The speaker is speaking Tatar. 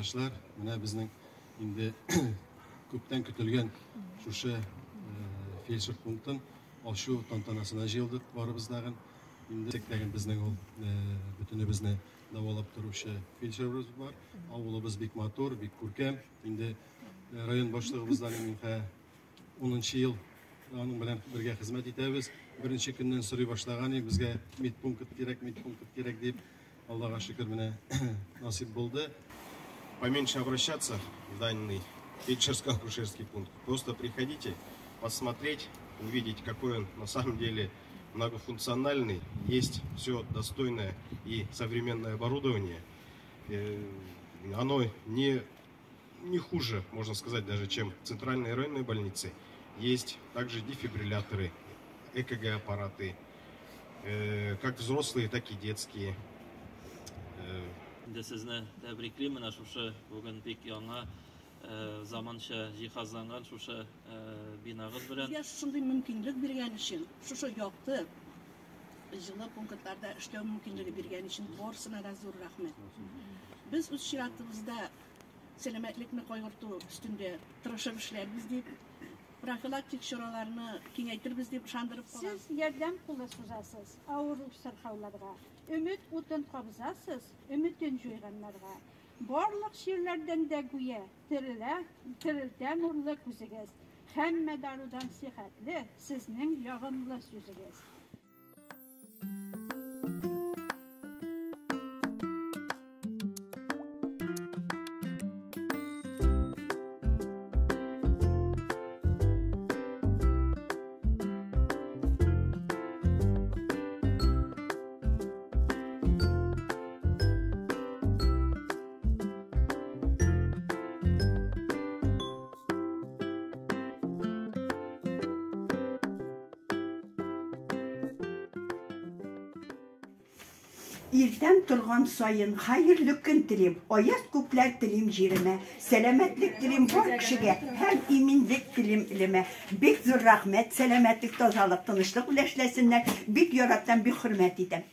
Райондашлар, менә безнең инде күптән көтелгән шушы фельдшер пунктын ачу тантанасына җыелдык барыбыз тагын. Инде тәген безнең ул бөтенебезне дәвалап торучы фельдшерыбыз бар. Авылыбыз бик матур, бик күркәм. Инде район башлыгыбыздан мин 10 ел аның белән бергә хезмәт итәбез. Беренче көннән сорый башлаган идек, безгә медпункт кирәк, медпункт кирәк дип. Аллага шөкер, менә насыйп булды. Поменьше обращаться в данный фельдшерско-акушерский пункт. Просто приходите посмотреть, увидеть, какой он на самом деле многофункциональный. Есть все достойное и современное оборудование. Оно не хуже, можно сказать, даже, чем в центральной районной больнице. Есть также дефибрилляторы, ЭКГ-аппараты, как взрослые, так и детские. Инде сезне тәбриклим, менә шушы бүген бик яңа, заманча җиһазланган шушы бинагыз белән. Безгә шушындый мөмкинлек биргән өчен, шушы якты, җылы пунктларда эшләү мөмкинлеге биргән өчен барысына да зур рәхмәт. Без үз чиратыбызда сәламәтлекне кайгырту өстендә тырышып эшләрбез дип, профилактик чараларны киңәйтербез дип ышандырып калабыз. Сез ярдәм кулы сузасыз авыру сырхауларга, өмет утын кабызасыз өметен җуйганнарга. Барлык чирләрдән дә гүя терелә, терелтә нурлы күзегез. Һәммә дарудан сихәтле сезнең ягымлы сүзегез. Иртән торган саен хәерле көн телим, аяз күкләр телим җиремә, сәламәтлек телим бар кешегә һәм иминлек телим илемә. Бик зур рәхмәт, сәламәтлек, тазалык, тынычлык белән эшләсеннәр. Бик яратам, бик хөрмәт итәм.